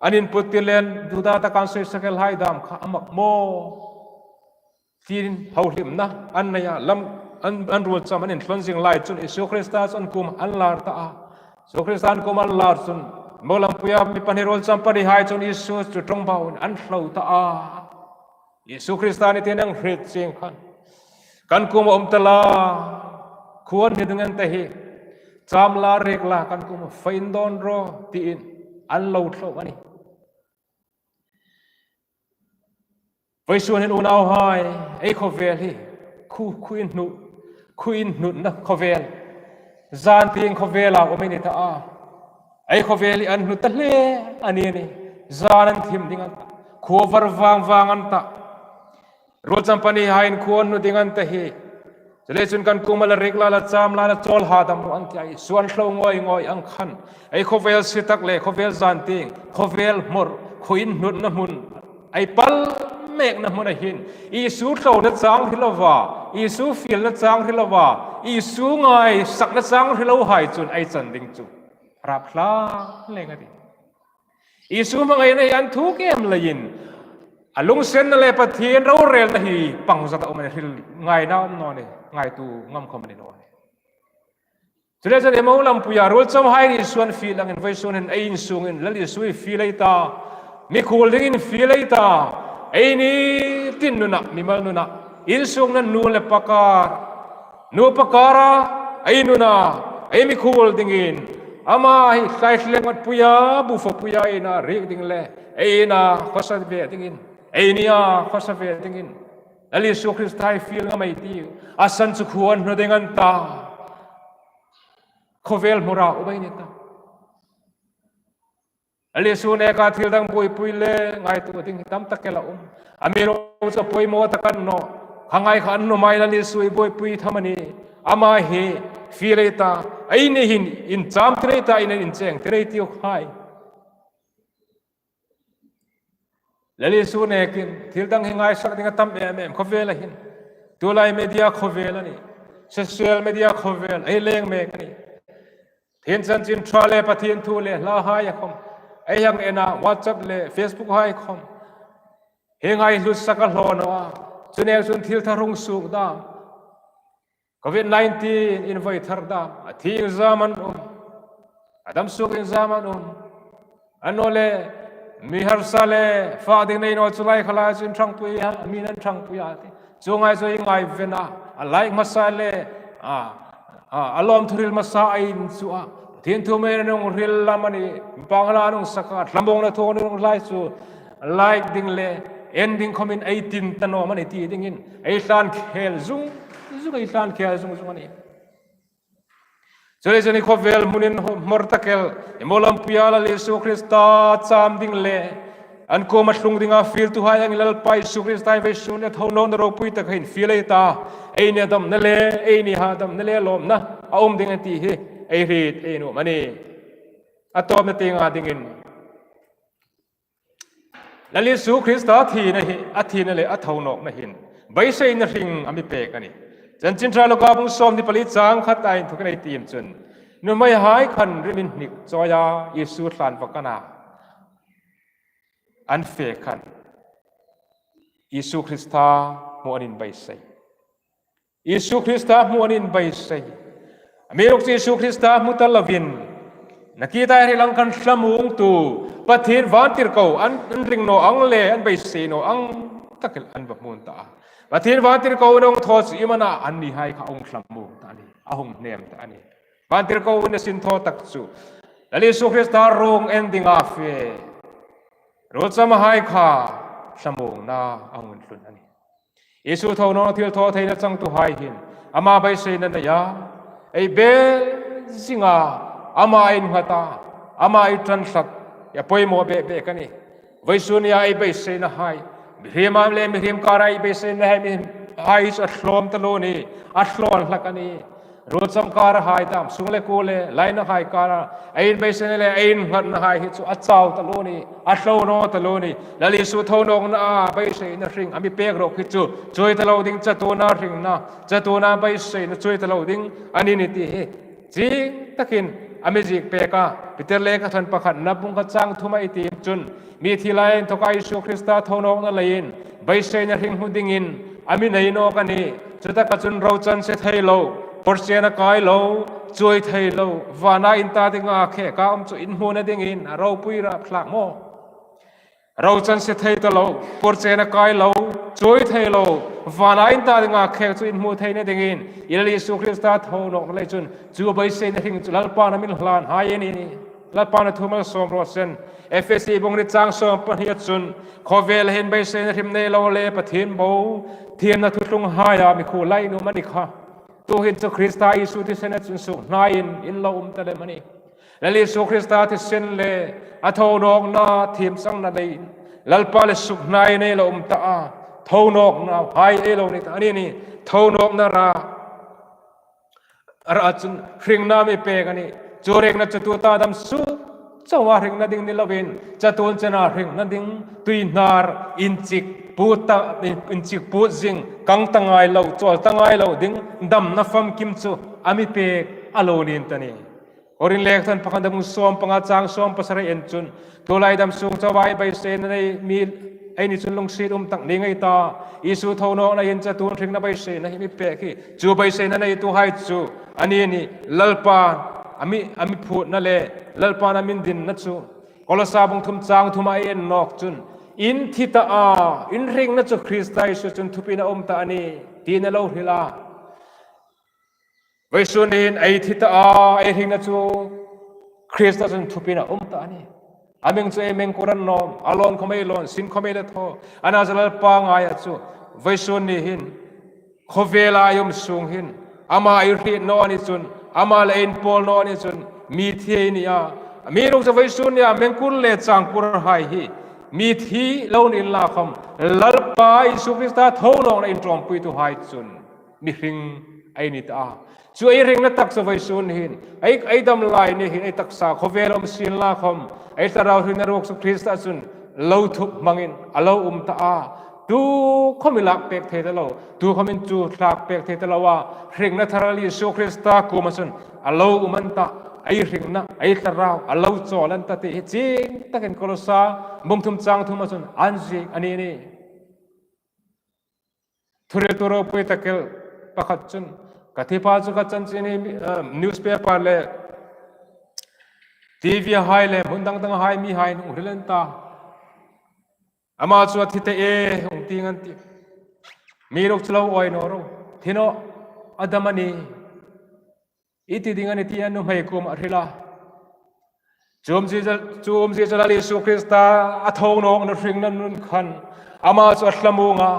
an input ti len, Juda tak an soisak el hai dam kha a mak maw. Tin hauhlimna an nei a, lam an, an ruolcham an inthlon zing lai chun Isu Krista chu an kuomah an lar ta a. Isu Krista an kuomah an lar chun, Mo lampuia mi pahni ruolcham pahnihai chun Isu chu ṭawngbauin an hlau ta a. Isu Krista ni ti an hriet chieng khan, kan kuomah um ta la, khuo an hni ding an ta hi, cham la, riek la, kan kuomah fai indawn rawh, tiin an lo thlawh a nih. Vawisun hin unauhai, ei khawvel hi khu, khu inhnu, khu inhnutna khawvel, zan tieng khawvela um ei ni ta a. Ei khawvel hi an hnu ta hle a ni a nih. Zan an thim ding an ta, khuo var vang vang an ta. Ruolcham pahnihaiin khuo an hnu ding an ta hi. Chuleiin chun kan kuomah la riek la, la cham la, la chawl hadam rawh an ti a, Isu an hlau ngawi ngawi ang khan. Ei khawvel si tak le khawvel zan tieng, khawvel hmawr, khuo inhnutna hmun, ei pal mekna hmuna hin Isu thlawna chang hre lova, Isu fielna chang hre lova, Isu ngaisakna chang hre lohai chun ei chan ding chu rap hla leng a tih. Isu hmangaina hi an thuk em leiin, a lunginsenna le Pathien rorelna hi pangzat a um a nih, hril ngaina um naw nih, ngaituo ngam khawm a ni naw nih. Chuleiin chun ei mo lampuia ruolchamhai Isu an fiel angin vawisun hin ei insungin Lal Isu hi fiel ei ta, mikhuol dingin fiel ei ta, eini tin nuna, mimal nuna, insungna nu le pa kar, nu pa kara ei nuna, ei mikhuol dingin, ama hi tlaithleng mat puia, bu fa puia ei ina riek ding le, ei ina khawsa ve dingin, ei nia khawsa ve dingin, Lal Isu Krista hi fiel ngam ei tiu, a san chu khuo an hnu ding an ta. Khawvel hmawra um ei ni ta. Lal Isu neka thil dang buoipui le ngaituo ding tam tak el a um. Amiruokchu poimaw tak a ni naw. Khanghai kha an nuhmei Lal Isu hi buoipui tham a nih. Ama hi fiel ei ta. Eini hin incham tir ei ta, eini hin incheng tir ei tiu khai. Lal Isu nekin thil dang hi ngaisak ding a tam em em khawvela hin. Tulai media khawvel a nih. Social media khawvel ei leng mek a nih. Pathien chanchin ṭha le Pathien thu le hlahai a khawm ei hang en a, WhatsApp le Facebook hai khawm hi ngaihlut sak a hlaw naw a. Chu nek chun thil thar hung suok dam, Covid nineteen in voi thar dam, a thi inzam an um, a dam suok inzam an um. Annawleh mi harsa le fak ding nei naw chu lai kha lai chun ṭhangpui a, mi an ṭhangpui a tih. Chuong ang chu ei ngai ve a, a like hmasa le, a, a, a lawmthu hril hmasa ei inchuh a. Pathien thu mi an hung hril lam a nih, mi pang hla an hung sak a, thlamuongna thu an hung hril chu like ding le en ding khawmin ei tin ta naw am a ni ti dingin ei hlan khel zung zung, ei hlan khel zung zung a nih. Chuleiin chun ei khawvel hmun hi hmawr tak el, ei mo lampuia Lal Isu Krista cham ding le an kuoma tlung dinga fieltuhai angin Lalpa Isu Krista hi vawisun a tho nawkna ropui tak hin fiel ei ta. Eini damna le, eini hadamna le lawmna a um ding a ti hi ei hriet ei nuom a nih. A tawpna tienga dingin Lal Isu Krista thina hi, a thina le a tho nawkna hin beiseina hring a mi pek a nih. Chanchin Ṭha Luka bung sawmhni pali chang khat a inthokin ei tiem chun, nuhmeihai khan rim inhnik chawia Isu tlan va kan a, an fe khan Isu Krista hmu an inbeisei. Isu Krista hmu an inbeisei. Amiruokchu Isu Krista hmu ta lovin, nakie tai hril ang khan thlamuongtu Pathien vantirko an, an ring naw ang le an beisei naw ang tak el an va hmu ta a. Pathien vantirko an hung thaw chu iem a na, annihai kha a hung thlamuong ta a nih, a hung hnem ta a nih. Vantirko an sin thaw tak chu Lal Isu Krista ruong en dinga fe ruolchamhai kha thlamuongna a hung tlun a nih. Isu tho nawk thilthawtheina changtuhai hin ama beiseina nei a, ei be zinga ama innghat a, ama ṭan tlat, a poimaw bek bek a nih. Vawisun nia ei beiseinahai, mihriem le mihriem kara ei beiseinahai, mihriem hai chu a tlawm taluo a nih, a tlawn hlak a nih. Ruot chawmkar hai tam, sung le kuo le lainahai kara ei inbeisei le ei innghatnahai hi chu a chau taluo ni, a hlo naw taluo ni. Lal Isu thonawkna a beiseina hring a mi pek ruok hi chu chuoi ta lo ding, chatuona hringna, chatuona beiseina chuoi ta lo ding a ni ni ti hi chieng takin a mi ziek pek a. Peter lekhathawn pakhatna bung khat chang thuma i tiem chun, mithi lai inthoka Isu Krista thonawkna leiin beiseina hring hmu dingin a mi nei nawk a nih. Chutaka chun rochan se thei lo, porchen a kai lo, chuoi thei lo, vana in ta dinga kheka um chu inhmuna dingin a ropui rap hlak maw. Rochan se thei ta lo, porchen a kai lo, chuoi thei lo, vana in ta dinga khek chu inhmu theina dingin i Lal Isu Krista thonawkna lei chun chu beiseina hring chu Lalpan a mi hlan hai a ni. Lalpan a thu malsawm raw se. Ephesi bung hni chang sawm pahni a chun, khawvela hin beiseina hrim nei lo le Pathien bo thiemna thuthlung haia mikhuol lai in um a ni kha. Tuhin chu Krista Isu thisena chun sukhnaiin in lo um ta lem a nih. Lal Isu Krista thisen le a thonawkna thiem changna leiin Lalpa le sukhnai nei lo um ta a, thonawkna hai ei lo ni ta a ni ni. Thonawkna ra a ra chun hringna mi pek a nih. Chu hringna chu tuta dam suk chauha hringna ding ni loin, chatuon chena hringna ding, tuihnar inchik put ta, in, inchik put zing, kang ta ngai lo, chawl ta ngai lo ding damna famkim chu a mi pek a lo ni ta nih. Korin lekhathawn pakhatna bung sawm panga chang sawm pasari en chun, tulai dam sung chauha ei beiseina nei mi ei ni chun lungsiet um tak ni ngei ta. Isu thonawkna hin chatuon hringna beiseina hi mi pek hi chu beiseina neituhai chu a ni ni. Lalpan a mi, a mi phutna le Lalpan a mi dinna chu Kolosa bung thum chang thuma ei en nawk chun, in thi ta a, in hringna chu Krista Isu chun thupin a um ta a nih tiin a lo hril a. Vawisun hin ei thi ta a, ei hringna chu Krista chun thupin a um ta a nih. A meng chu ei meng kuran nawm, a lawn khawm ei lawn, sin khawm ei la thaw. Ana chu Lalpa ngaia chu vawisun ni hin khawvela ei um sung hin ama ei hriet naw a ni chun, ama le ei inpawl naw a ni chun, mithi ei ni a. Amiruokchu vawisun nia meng kur le chang kurhai hi mithi lo ni inla khawm, Lalpa Isu Krista thonawkna inṭawmpuituhai chun mihring ei ni ta a. Chu ei hringna tak chu vawisun hin, ei, ei dam lai ni hin ei taksa khawvel um sienla khawm, ei thlarau hringna ruok chu Krista chun lo thup hmangin a lo um ta a. Tu khawm i lak pek thei ta lo, tu khawmin chu thlak pek thei ta lo a, hringna thar Lal Isu Krista kuoma chun a lo um an ta, ei hringna, ei thlarau a lo chawl an ta ti hi chieng takin Kolosa bung thum chang thuma chun an ziek a ni ni. Thuhriltu ropui tak el pakhat chun, ka thi pa chu ka chanchin hi, eh, newspaper le T V hai le hmun dang dang hai mihai hung hril an ta. Ama chu a thi ta e, hung ti ngan ti. Amiruokchu lo awi naw ro. Thi naw, a dam a nih. I ti ding a nih ti a nuhmei kuoma a hril a. Chu umzie chu, chu umzie chu Lal Isu Krista a thonawkna hringna nun khan ama chu a hlamuong a.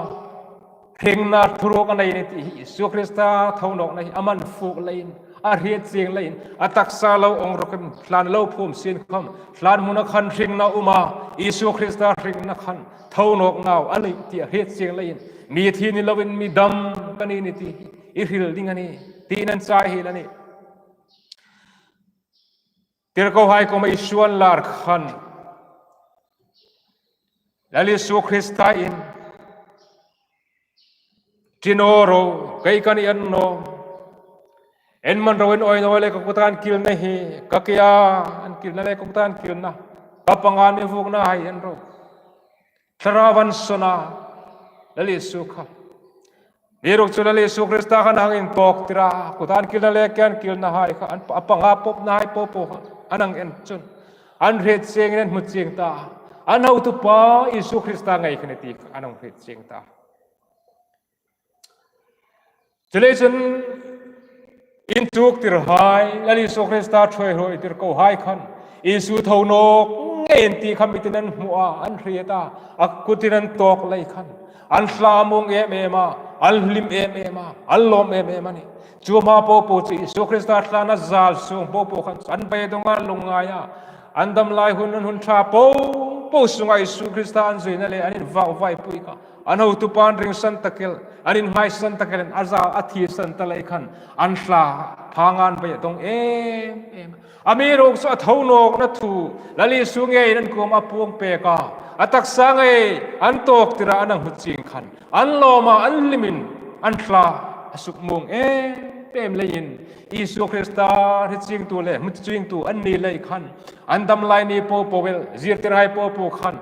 Hringna thuruok a nei a nih ti hi Isu Krista thonawkna hi a man fuk leiin, a hriet chieng leiin, a taksa lo awng ruok khawm, hlan lo phum sien khawm, hlan hmuna khan hringna um a, Isu Krista hringna khan thonawkna a nei ti a hriet chieng leiin, mithi ni loin mi dam ka ni ni ti hi i hril ding a nih, tiin an chai hi a nih. Tirkohai kuoma Isu an lar khan, Lal Isu Krista'n, ṭi naw ro, kei ka ni a ni nawh. En man ro, in awi naw le ka kuta an kilna hi, ka kea an kilna le ka kuta an kilna, ka pangan mi vuokna hai en ro. Thlarau an sawn a, Lal Isu kha. Amiruokchu Lal Isu Krista khan a hang intawk tir a, kuta an kilna le kea an kilna hai kha, an, a panga pawpna hai po po kha an hang en chun, an hriet chiengin an hmu chieng ta, an hotupa Isu Krista ngei kha a nih ti kha an hang hriet chieng ta. Chuleiin chun inchuktirhai, Lal Isu Krista ṭhuoihai tirkohai khan, Isu thonawk ngei a nih ti kha mitin an hmu a, an hriet a, a kutin an tawk lei khan, an hlamuong em em a, an hlim em em a, an lawm em em a nih. Chu hma po po chu Isu Krista thlana zal sung po po khan an beidong a, an lungngai a, an dam lai hun, an hun ṭha po po sunga Isu Krista an zuina le an invak vaipui kha An hotupa an ringsan tak el, an inhmaisan tak el, a za a thisan ta lei khan, an hla phang an bei dong em em. Amiruokchu a thonawkna thu, Lal Isu ngeiin an kuoma a puong pek a, a taksa ngei an tawk tira an hang hmu chieng khan, an lawm a, an hlimin an hla a sukmuong em em leiin, Isu Krista hre chiengtu le hmu chiengtu an ni lei khan, an dam lai ni po po el, zirtirhai po po khan,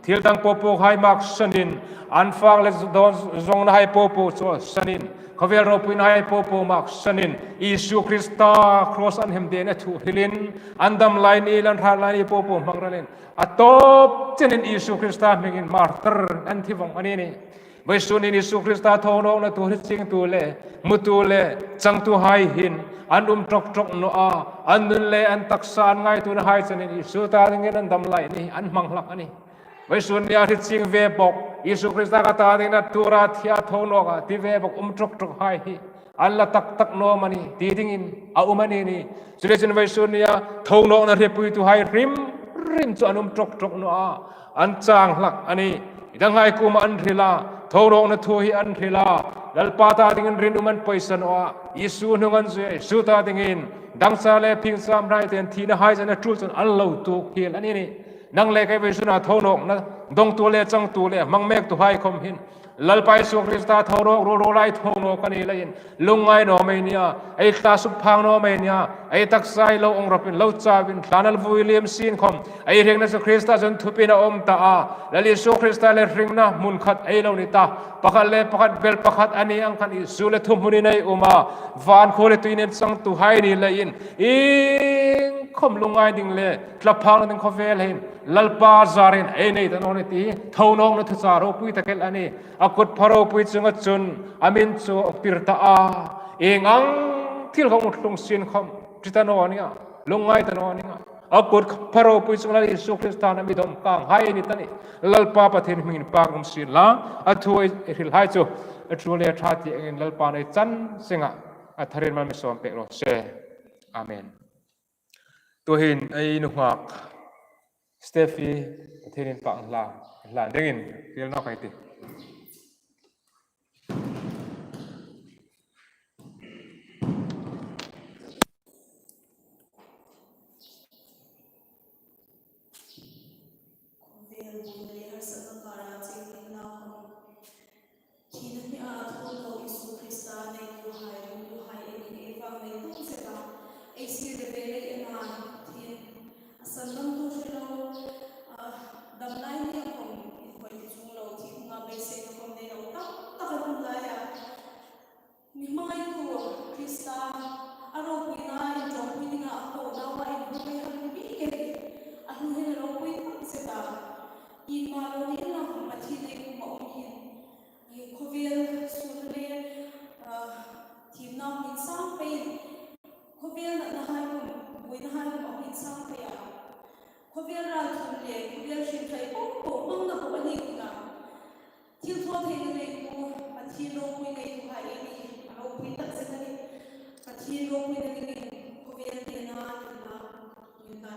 thil dang po po hai maksanin, an fak le dawn zawngnahai po po chawlsanin, khawvel ropuinahai po po maksanin, Isu Krista cross an hemdena thu hrilin, an dam lai ni le an hrat lai ni po po hmangruolin, a tawp chenin Isu Krista hmingin martyr an thi vong a ni nih. Vawisun hin Isu Krista thonawkna thu hre chiengtu le hmutu le changtuhai hin an um ṭawk ṭawk naw a, an nun le an taksa an ngaituonahai chenin Isu ta dingin an dam lai ni an hmang hlak a nih. Vawisun nia hre chieng ve bawk, Isu Krista ka ta dingin a tura thi a, thonawk a ti ve bawk um ṭawk ṭawk hai hi an la tak tak naw am a ni ti dingin a um a ni nih. Chuleiin vawisun nia thonawkna hrepuituhai hrim hrim chu an um ṭawk ṭawk naw a, an chang hlak a nih. Danghai kuoma an hril a, thonawkna thu hi an hril a, Lalpa ta dingin rinum an pawisa naw a, Isu hnung an zui a, Isu ta dingin dangchar le phingcham hrai ten thinahai chen a ṭul chun an lo tuok hiel a ni nih. Nang le kei vawisuna thonawkna dongtu le changtu le hmang mektuhai khom hin, Lalpa Isu Krista thonawk ruol ruol lai thonawk a ni leiin, lungngai naw mei nia, ei hla suk phang naw mei nia, ei taksa ei lo awng rawpin lo chauvin, thlan a vui liem sin khom, ei hringna chu Krista chun thupin a um ta a, Lal Isu Krista le hringna hmun khat ei lo ni ta, pakhat le pakhat bel pakhat a ni ang khan Isu le thuhmunin ei um a, van khuo le tui nen changtuhai ni leiin, iengkhom lungngai ding le tla phakna ding khawvel hin Lalpa zarin ei nei ta naw ni ti hi thonawkna thuchah ropui tak el a nih. A kut pha ropui chunga chun a min chu a tir ta a, ieng ang thil khom tlung sin khom ṭi ta naw ning a, lungngai ta naw ning a. A kut pha ropui chunga Lal Isu Krista a mi dawm kanghai ei ni ta nih. Lalpa Pathien hmingin inpâk um sien la, a thu ei hrilhai chu a ṭul le a ṭha ti angin Lalpan ei chan seng a, a tharin mal mi sawm pek raw se. Amen. Tuhin ei nunghak Steffi, Pathienin inpâk hla, hla dingin fiel nawk ei tih. Khawvel buoina le harsatna kara cheng dingin a khom, thina hmia thawnaw Isu Krista neituhai, ringtuhai ei ni, ei vang nei tum zet a, ei sir le ve lei ei ni a, thina a sandamtu hre lo, a dam lai nia khom inhawi ti chuong lo, thi hmunga beiseina khom nei lo tam tak a um laia, mi hmangaitu Krista a ropuina inṭawmpui dinga a ko nauva inhawng ei hang mi ke ni, a hlu hin a ropui tak zet a, iengma lo ni inla khom Pathien ei kuoma um hin, khawvel suolna le, ah, thiemna hmun sang peiin, khawvel natnahai khom, buoinahai khom a hmun sang pei a, khawvel ralthuom le khawvel hrilthei po po hmangna po a ni ding a, thilthawtheina neitu, Pathien ropui neituhai ei ni hi a ropui tak zet a nih. Pathien ropuina dingin khawvel hnena inla, inla.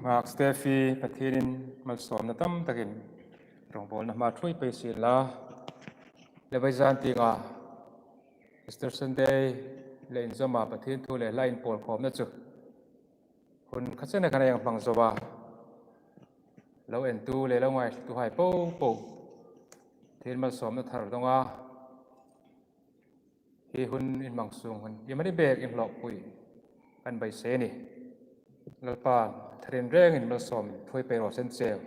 Ngak Stephy, Pathienin malsawmna tam takin rongbawlna hma ṭhuoi pei sien la. Le vaizan tienga Easter Sunday le inzawma Pathien thu le hla inpawlkhawmna chu hun kha chena khan a hang hmang zo a. Lo entu le lo ngaithlatuhai popo Pathien malsawmna thar dong a, hi hun inhmang sung hun iemani bek inhlawkpui kan beisei a nih. Lalpan tharin rengin malsawm ṭhuoi pei raw se cheu.